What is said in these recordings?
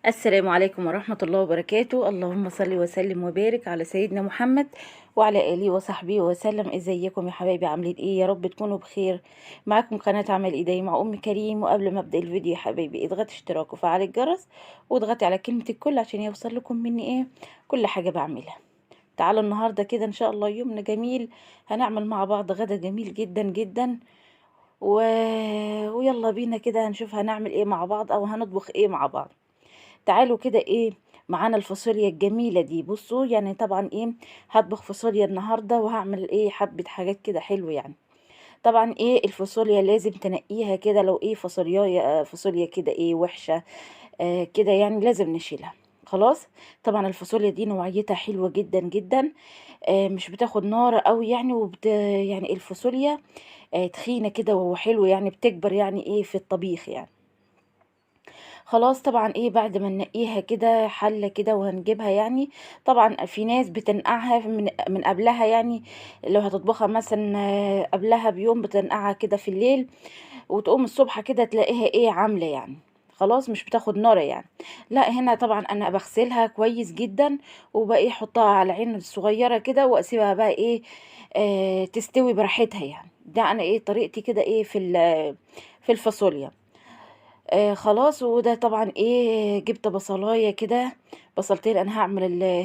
السلام عليكم ورحمة الله وبركاته. اللهم صل وسلم وبارك على سيدنا محمد وعلى آله وصحبه وسلم. ازيكم يا حبايبي، عاملين ايه؟ يا رب تكونوا بخير. معاكم قناة عمل ايدي مع ام كريم. وقبل ما ابدا الفيديو يا حبايبي اضغطي اشتراك وفعلي الجرس واضغطي على كلمة الكل عشان يوصل لكم مني ايه كل حاجة بعملها. تعالوا النهاردة كده ان شاء الله يومنا جميل، هنعمل مع بعض غدا جميل جدا جدا ويلا بينا كده هنشوف هنعمل ايه مع بعض او هنطبخ ايه مع بعض. تعالوا كده ايه معانا الفاصوليا الجميلة دي. بصوا يعني طبعا ايه هطبخ فاصوليا النهاردة وهعمل ايه حبة حاجات كده حلو يعني. طبعا ايه الفاصوليا لازم تنقيها كده، لو ايه فاصوليا كده ايه وحشة، كده يعني لازم نشيلها خلاص. طبعا الفاصوليا دي نوعيتها حلوة جدا جدا، مش بتاخد نار قوي يعني، يعني الفاصوليا تخينة كده وحلو يعني، بتكبر يعني ايه في الطبيخ يعني. خلاص طبعا ايه بعد ما ننقيها كده حلة كده وهنجيبها يعني. طبعا في ناس بتنقعها من قبلها يعني، لو هتطبخها مثلا قبلها بيوم بتنقعها كده في الليل وتقوم الصبح كده تلاقيها ايه عاملة يعني خلاص، مش بتاخد نار يعني. لا هنا طبعا انا بغسلها كويس جدا وبقى ايه احطها على عين الصغيرة كده واسيبها بقى ايه تستوي براحتها يعني. ده انا ايه طريقتي كده ايه في الفاصوليا. خلاص. وده طبعا ايه جبت بصلايه كده، بصلتين. انا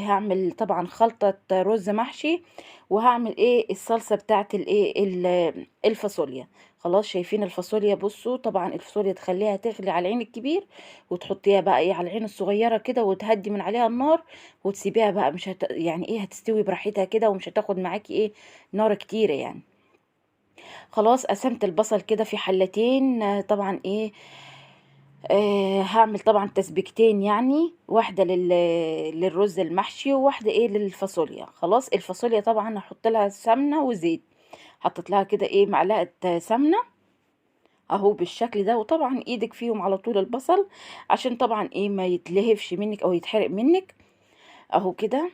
هعمل طبعا خلطه رز محشي، وهعمل ايه الصلصه بتاعت الايه الفاصوليا. خلاص شايفين الفاصوليا؟ بصوا طبعا الفاصوليا تخليها تغلي على العين الكبير وتحطيها بقى ايه على العين الصغيرة كده وتهدي من عليها النار وتسيبيها بقى، مش هت يعني ايه هتستوي براحتها كده ومش هتاخد معاكي ايه نار كتيرة يعني. خلاص قسمت البصل كده في حلتين. طبعا ايه هعمل طبعا تسبيكتين يعني، واحدة للرز المحشي وواحدة ايه للفاصوليا. خلاص الفاصوليا طبعا هحط لها سمنة وزيت، حطيت لها كده ايه معلقة سمنة اهو بالشكل ده. وطبعا ايدك فيهم على طول البصل عشان طبعا ايه ما يتلهفش منك او يتحرق منك اهو كده.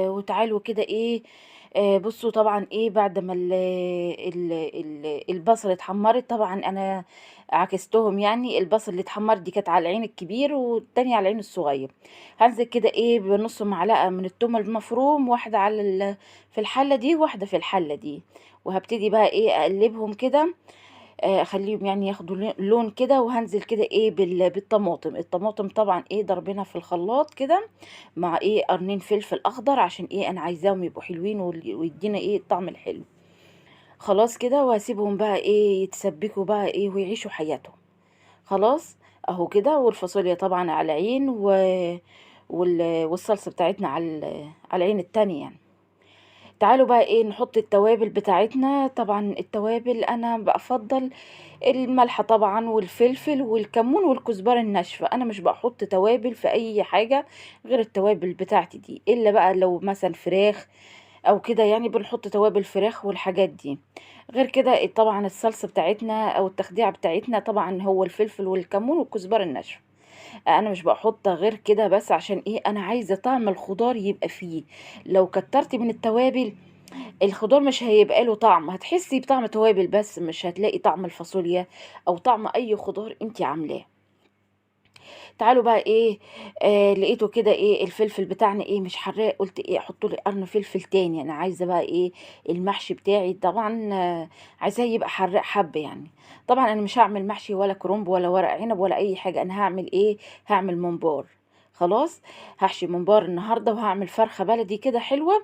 وتعالوا كده ايه بصوا طبعا ايه بعد ما البصل اتحمرت، طبعا انا عكستهم يعني، البصل اللي اتحمر دي كانت على العين الكبير والتانية على العين الصغير. هنزل كده ايه بنص معلقة من التوم المفروم، واحدة على في الحلة دي واحدة في الحلة دي، وهبتدي بقى ايه اقلبهم كده، اخليهم يعني ياخدوا لون كده. وهنزل كده ايه بالطماطم. الطماطم طبعا ايه ضربينها في الخلاط كده مع ايه قرنين فلفل اخضر عشان ايه انا عايزاهم يبقوا حلوين ويدينا ايه الطعم الحلو. خلاص كده وهسيبهم بقى ايه يتسبكوا بقى ايه ويعيشوا حياتهم. خلاص اهو كده. والفاصوليا طبعا على عين والصلصه بتاعتنا على العين التانية يعني. تعالوا بقى ايه نحط التوابل بتاعتنا. طبعا التوابل انا بفضل الملح طبعا والفلفل والكمون والكزبره الناشفه، انا مش بحط توابل في اي حاجة غير التوابل بتاعتي دي، الا بقى لو مثلا فراخ او كده يعني بنحط توابل فراخ والحاجات دي. غير كده طبعا الصلصه بتاعتنا او التخديعه بتاعتنا طبعا هو الفلفل والكمون والكزبره الناشفه، انا مش بحط غير كده بس عشان ايه انا عايزه طعم الخضار يبقى فيه. لو كترتي من التوابل الخضار مش هيبقى له طعم، هتحسي بطعم توابل بس مش هتلاقي طعم الفاصوليا او طعم اي خضار انتي عاملاه. تعالوا بقى ايه لقيته كده ايه الفلفل بتاعنا ايه مش حراق، قلت ايه احط له قرن فلفل تاني، انا عايزه بقى ايه المحشي بتاعي طبعا، عايزاه يبقى حراق حبه يعني. طبعا انا مش هعمل محشي ولا كرنب ولا ورق عنب ولا اي حاجة، انا هعمل ايه هعمل ممبار. خلاص هحشي ممبار النهارده وهعمل فرخة بلدي كده حلوة،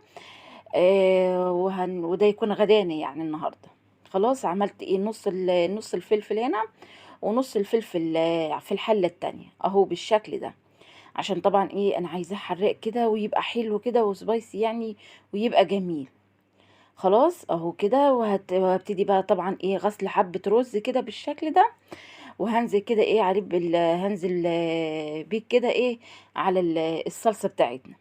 وده يكون غدانا يعني النهارده. خلاص عملت ايه نص الفلفل هنا ونص الفلفل في الحلة التانية اهو بالشكل ده، عشان طبعا ايه انا عايزاه حراق كده ويبقى حلو كده وسبايسي يعني ويبقى جميل. خلاص اهو كده. وهبتدي بقى طبعا ايه غسل حبه رز كده بالشكل ده، وهنزل كده ايه عليه هنزل بيه كده ايه على الصلصه بتاعتنا.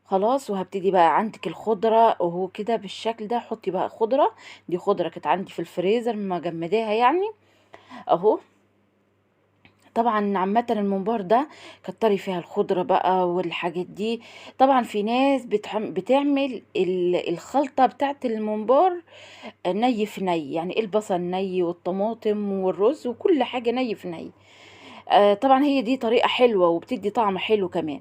خلاص وهبتدي بقى عندك الخضرة وهو كده بالشكل ده، حطي بقى خضرة، دي خضرة كانت عندي في الفريزر مجمداها يعني اهو. طبعا عامة الممبار ده كتري فيها الخضرة بقى والحاجات دي. طبعا في ناس بتعمل الخلطة بتاعت الممبار ني في ني، يعني البصل ني والطماطم والرز وكل حاجة ني في ني. طبعا هي دي طريقة حلوة وبتدي طعم حلو كمان.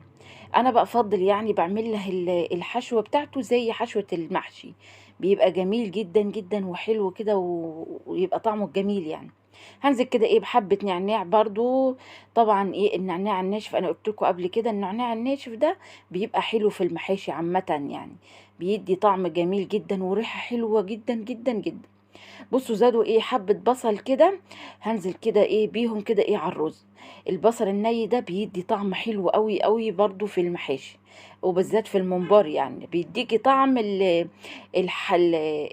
انا بقى افضل يعني بعمل له الحشوة بتاعته زي حشوة المحشي، بيبقى جميل جدا جدا وحلو كده ويبقى طعمه جميل يعني. هنزل كده ايه بحبة نعناع برضو. طبعا ايه النعناع الناشف، انا قلت لكم قبل كده النعناع الناشف ده بيبقى حلو في المحاشي عامة يعني، بيدي طعم جميل جدا وريحة حلوة جدا جدا جدا. بصوا زادوا ايه حبة بصل كده، هنزل كده ايه بيهم كده ايه على الرز. البصل الني ده بيدي طعم حلو قوي قوي برضو في المحاشي، وبالذات في الممبار يعني، بيديكي طعم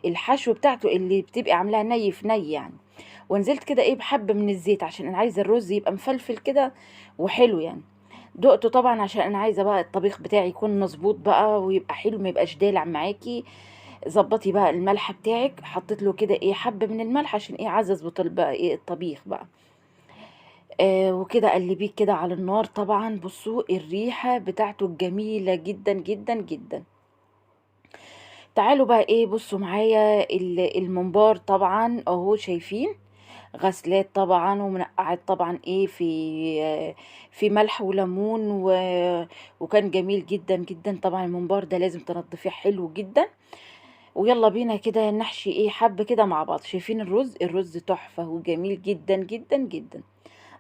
الحشو بتاعته اللي بتبقي عاملاها ني في ني يعني. ونزلت كده ايه بحبة من الزيت عشان انا عايزة الرز يبقى مفلفل كده وحلو يعني. دقته طبعا عشان انا عايزة بقى الطبيخ بتاعي يكون مظبوط بقى ويبقى حلو، ما يبقاش دالع معاكي. ظبطي بقى الملح بتاعك، حطيت له كده ايه حبة من الملح عشان ايه عايزة اظبط بقى ايه الطبيخ بقى. وكده قلبيه كده على النار. طبعا بصوا الريحة بتاعته الجميلة جدا جدا جدا. تعالوا بقى ايه بصوا معايا الممبار طبعا اهو، شايفين غسلات طبعا ومنقعات طبعا ايه في ملح وليمون وكان جميل جدا جدا. طبعا الممبار ده لازم تنضفيه حلو جدا. ويلا بينا كده نحشي ايه حبة كده مع بعض. شايفين الرز، الرز تحفة وجميل جدا جدا جدا.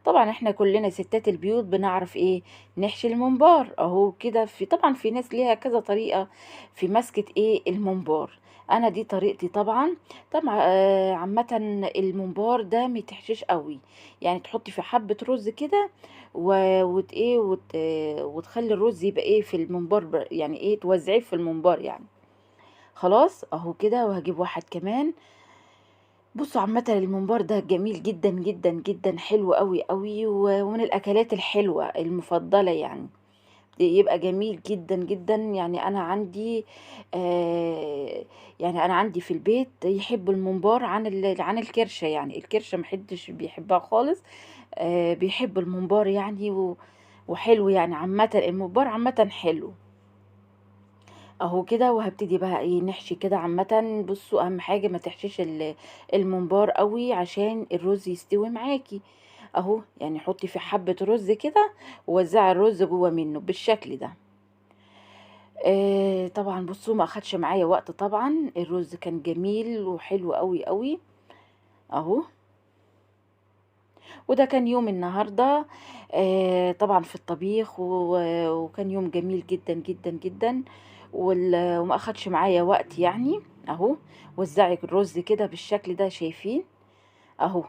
طبعا احنا كلنا ستات البيوت بنعرف ايه نحشي الممبار اهو كده. في طبعا في ناس ليها كذا طريقة في مسكة ايه الممبار، انا دي طريقتي طبعا. طبعا عامة الممبار ده ما يتحشيش قوي يعني، تحطي في حبة رز كده وتخلي الرز يبقى ايه في الممبار يعني ايه توزعيه في الممبار يعني. خلاص اهو كده. وهجيب واحد كمان. بصوا عامة الممبار ده جميل جدا جدا جدا، حلو قوي قوي، ومن الاكلات الحلوة المفضلة يعني، يبقى جميل جدا جدا يعني. انا عندي، يعني انا عندي في البيت يحبوا الممبار عن الكرشة يعني، الكرشة محدش بيحبها خالص، بيحبوا الممبار يعني وحلو يعني. عامة الممبار عامة حلو اهو كده. وهبتدي بقى ايه نحشي كده عامة. بصوا اهم حاجة ما تحشيش الممبار قوي عشان الرز يستوي معاكي اهو يعني. حطي في حبة رز كده ووزعي الرز جوه منه بالشكل ده. طبعا بصوا ما اخدش معايا وقت، طبعا الرز كان جميل وحلو قوي قوي اهو. وده كان يوم النهاردة، طبعا في الطبيخ، وكان يوم جميل جدا جدا جدا، وما اخدش معايا وقت يعني اهو. وزعي الرز كده بالشكل ده، شايفين اهو.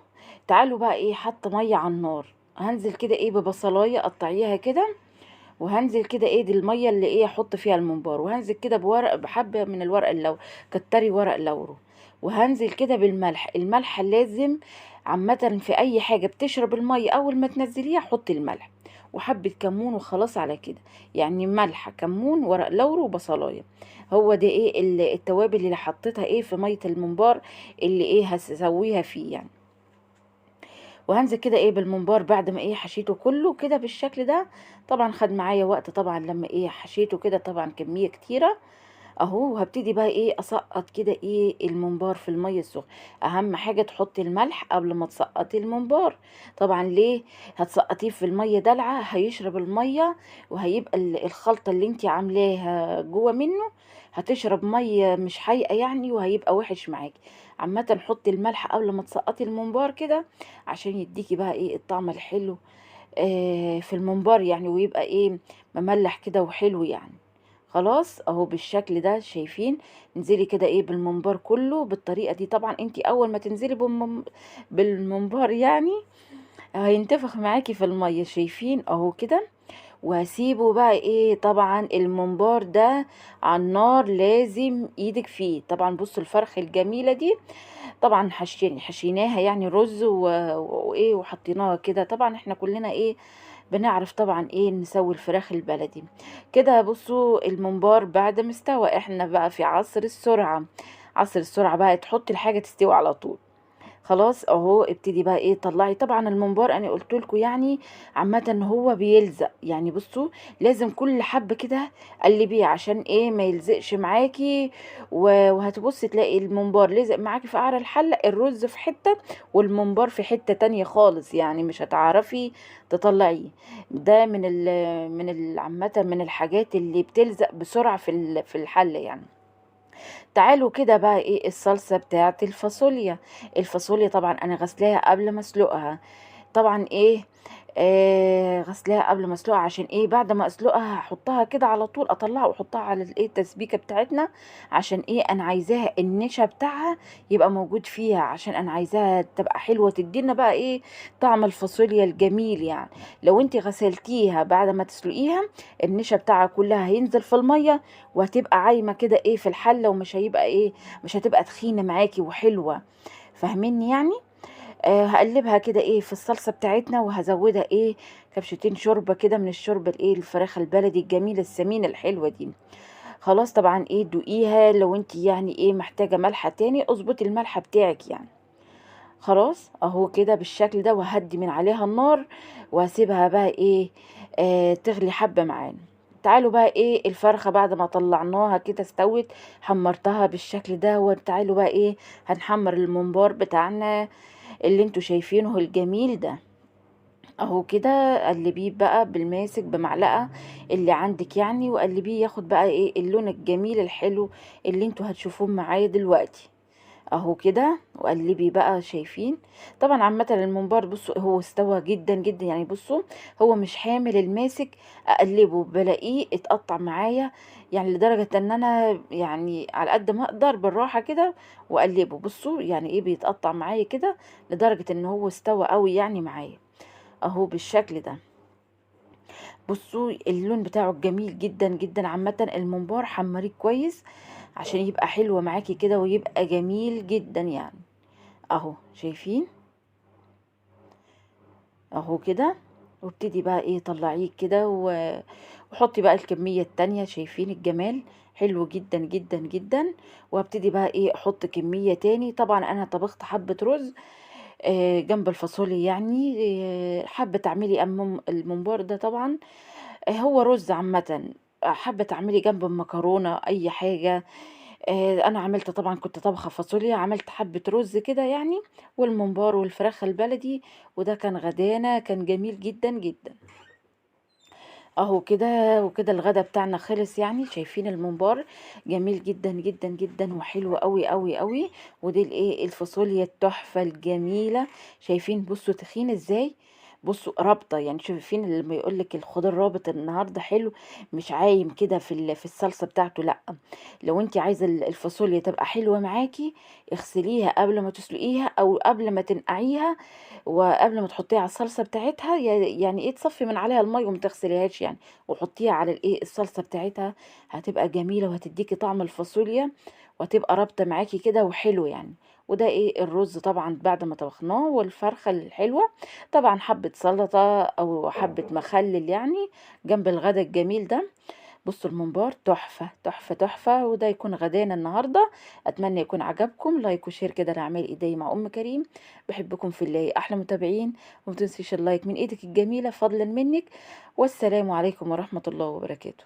تعالوا بقى ايه حط ميه على النار، هنزل كده ايه ببصلايه قطعيها كده، وهنزل كده ايه دي الميه اللي ايه احط فيها الممبار، وهنزل كده بورق بحبه من الورق اللورو، كتري ورق لورو، وهنزل كده بالملح. الملح لازم عامه في اي حاجه بتشرب الميه اول ما تنزليها حطي الملح وحبه كمون وخلاص على كده يعني. ملح كمون ورق لورو وبصلايه، هو ده ايه التوابل اللي حطيتها ايه في ميه الممبار اللي ايه هسويها فيه يعني. وهنزل كده ايه بالممبار بعد ما ايه حشيته كله كده بالشكل ده. طبعا خد معايا وقت طبعا لما ايه حشيته كده، طبعا كمية كتيرة اهو. وهبتدي بقى ايه اسقط كده ايه الممبار في المية السخنة. اهم حاجة تحطي الملح قبل ما تسقطي الممبار طبعا. ليه هتسقطيه في المية دلعة؟ هيشرب المية وهيبقى الخلطة اللي انتي عاملاها جوه منه هتشرب مية مش حقيقة يعني، وهيبقى وحش معاكي. عامة حطي الملح قبل ما تسقطي الممبار كده عشان يديكي بقى ايه الطعم الحلو، في الممبار يعني، ويبقى ايه مملح كده وحلو يعني. خلاص اهو بالشكل ده شايفين. انزلي كده ايه بالممبار كله بالطريقة دي. طبعا انتي اول ما تنزلي بالممبار يعني هينتفخ معاكي في المية، شايفين اهو كده. وهسيبه بقى ايه طبعا الممبار ده على النار لازم ايدك فيه. طبعا بصوا الفرخ الجميلة دي طبعا حشيناها يعني رز وايه وحطيناها كده. طبعا احنا كلنا ايه بنعرف طبعا ايه نسوي الفراخ البلدي كده. بصوا الممبار بعد ما استوى، احنا بقى في عصر السرعة، عصر السرعة بقى تحطي الحاجة تستوي على طول. خلاص اهو ابتدي بقى ايه طلعي. طبعا الممبار انا قلت لكم يعني عامة هو بيلزق يعني، بصوا لازم كل حبه كده قلبية عشان ايه ما يلزقش معاكي، وهتبصي تلاقي الممبار لزق معاكي في قعر الحلة، الرز في حتة والممبار في حتة تانية خالص، يعني مش هتعرفي تطلعيه. ده من عامة من الحاجات اللي بتلزق بسرعة في الحلة يعني. تعالوا كده بقى ايه الصلصه بتاعه الفاصوليا. الفاصوليا طبعا انا غسلاها قبل ما اسلقها، طبعا ايه غسلاها قبل ما اسلقها عشان ايه بعد ما اسلقها هحطها كده على طول، اطلعها واحطها على الايه التسبيكه بتاعتنا، عشان ايه انا عايزاها النشا بتاعها يبقى موجود فيها، عشان انا عايزاها تبقى حلوة تدينا بقى ايه طعم الفاصوليا الجميل يعني. لو انت غسلتيها بعد ما تسلقيها النشا بتاعها كلها هينزل في المية، وهتبقى عايمه كده ايه في الحلة، ومش هيبقى ايه مش هتبقى تخينة معاكي وحلوه، فاهميني يعني. هقلبها كده ايه في الصلصه بتاعتنا، وهزودها ايه كبشتين شوربة كده من الشوربة الايه الفراخ البلدي الجميلة السمينه الحلوة دي. خلاص طبعا ايه دوقيها، لو انت يعني ايه محتاجه ملحة تاني اظبطي الملحة بتاعك يعني. خلاص اهو كده بالشكل ده، وهدي من عليها النار وهسيبها بقى ايه تغلي حبه معانا. تعالوا بقى ايه الفرخه بعد ما طلعناها كده استوت، حمرتها بالشكل ده. وتعالوا بقى ايه هنحمر الممبار بتاعنا اللي انتوا شايفينه الجميل ده اهو كده. قلبية بقى بالماسك بمعلقه اللي عندك يعني، وقلبيه ياخد بقى ايه اللون الجميل الحلو اللي انتوا هتشوفوه معايا دلوقتي اهو كده. وقلبي بقى، شايفين طبعا عامة الممبار بصوا هو استوى جدا جدا يعني، بصوا هو مش حامل الماسك، اقلبه بلاقيه اتقطع معايا يعني، لدرجة ان انا يعني على قد ما اقدر بالراحة كده واقلبه، بصوا يعني ايه بيتقطع معايا كده، لدرجة ان هو استوى قوي يعني معايا اهو بالشكل ده. بصوا اللون بتاعه جميل جدا جدا. عامة الممبار حمريه كويس عشان يبقى حلو معاكي كده ويبقى جميل جدا يعني اهو، شايفين اهو كده. وابتدي بقى ايه طلعيه كده وحطي بقى الكمية التانية، شايفين الجمال حلو جدا جدا جدا. وابتدي بقى ايه احط كمية تاني. طبعا انا طبخت حبة رز جنب الفاصوليا يعني، حابة تعملي الممبار ده طبعا هو رز عامة، حابة تعملي جنب المكرونة اي حاجة. انا عملت طبعا كنت طبخة فاصوليا، عملت حبة رز كده يعني، والممبار والفراخ البلدي، وده كان غدانا، كان جميل جدا جدا اهو كده. وكده الغدا بتاعنا خلص يعني، شايفين الممبار جميل جدا جدا جدا وحلو قوي قوي قوي. ودي الايه الفاصوليا التحفة الجميلة، شايفين بصوا تخين ازاي، بصوا رابطة يعني، شايفين لما يقولك الخضار رابط النهاردة حلو، مش عايم كده في الصلصة بتاعته. لا لو انت عايزة الفاصوليا تبقى حلوة معاكي اغسليها قبل ما تسلقيها او قبل ما تنقعيها وقبل ما تحطيها على الصلصة بتاعتها، يعني ايه تصفي من عليها المية وما تغسليهاش يعني، وحطيها على الايه الصلصة بتاعتها، هتبقى جميلة وهتديكي طعم الفاصوليا وهتبقى رابطة معاكي كده وحلو يعني. وده ايه الرز طبعا بعد ما طبخناه، والفرخة الحلوة طبعا حبة سلطة او حبة مخلل يعني جنب الغدا الجميل ده. بصوا الممبار تحفة تحفة تحفة، وده يكون غدانا النهاردة. اتمنى يكون عجبكم، like و share كده لاعمال ايدي مع ام كريم. بحبكم في الله احلى متابعين، وما تنسيش ال like من ايدك الجميلة فضلا منك. والسلام عليكم ورحمة الله وبركاته.